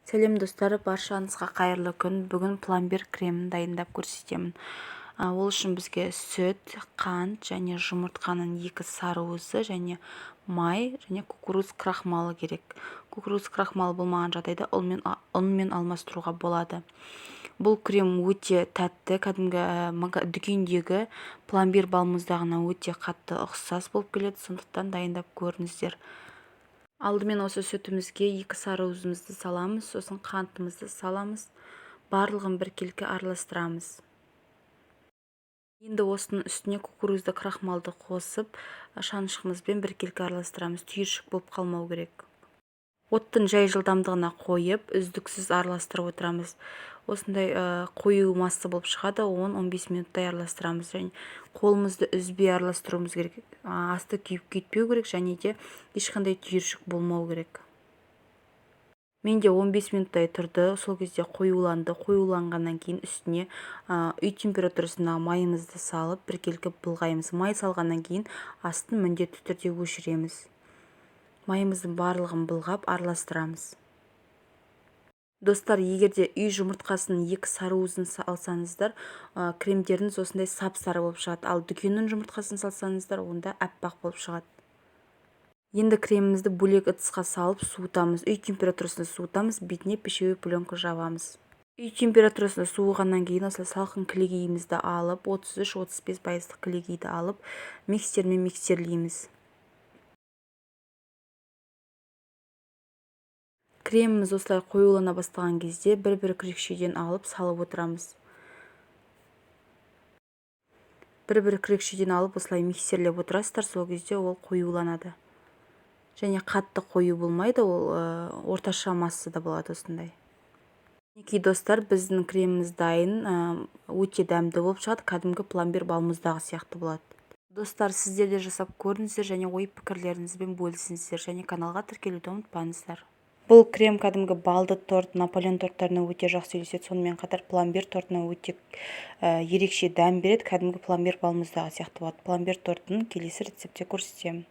Сәлем, достар, баршаңызға қайырлы күн! Бүгін пломбир кремін дайындап көрсетемін. Ол үшін бізге сүт, қант және жұмыртқаның екі сарыуызы және май және кукуруз крахмалы керек. Кукуруз крахмалы болмаған жағдайда ұнмен алмастыруға болады. Бұл крем өте тәтті, кәдімгі дүкендегі пломбир балмұздағына өте қатты ұқсас болып келеді, сондықтан дайындап көріңіздер. Алдымен осы сүтімізге екі сарыуызымызды саламыз, сосын қантымызды саламыз, барлығын біркелкі араластырамыз. Енді осының үстіне кукурузды крахмалды қосып, шанышқымызбен біркелкі араластырамыз. Түйіршік болып қалмау керек. Оттың жай жылдамдығына қойып, үздіксіз араластырып отырамыз. Осындай қою масса болып шығады. 10-15 минуттай араластырамыз және қолымызды үзбей араластыруымыз керек. Асты күйіп кетпеу керек және де ешқандай түйіршік болмау керек. Менде 15 минуттай тұрды, сол кезде қоюланды. Қоюланғаннан кейін үстіне үй температурасындағы майымызды салып, біркелкі былғаймыз. Май салғаннан кейін астын міндетті түрде өшіреміз. Майымыздың барлығын былғап, араластырамыз. Достар, егер де үй жұмыртқасының екі сарыуызын алсаңыздар, кремдеріңіз осындай сап-сары болып шығады. Ал дүкеннің жұмыртқасын салсаңыздар, онда аппақ болып шығады. Енді кремімізді бөлек ыдысқа салып суытамыз. Үй температурасында суытамыз, бетіне пищевой пленка жабамыз. Үй температурасында суығаннан кейін осылай салқын кілегейімізді алып, 33-35 пайыздық кілегейді алып, миксермен миксерлейміз. Креміміз осылай қоюлана бастаған кезде бір-бір күрекшеден алып салып отырамыз. Бір-бір күрекшеден алып, осылай миксерлеп отырасыздар, сол кезде ол қоюланады. Және қатты қою болмайды, ол орташа массада болады осындай. Мінекей, достар, біздің креміміз дайын, өте дәмді болып шығады, кәдімгі пломбир балмұздағы сияқты болады. Достар, сіздер де жасап көріңіздер және ой пікірлеріңізбен бөлісіңіздер және каналға тіркелуді ұмытпаңыздар. Бұл крем кәдімгі балды торт, наполеон торттарына өте жақсы үйлеседі. Сонымен қатар пломбир тортына өте ерекше дәм береді, кәдімгі пломбир балмұздағы сияқты болады. Пломбир тортын келесі рецептте көрсетемін.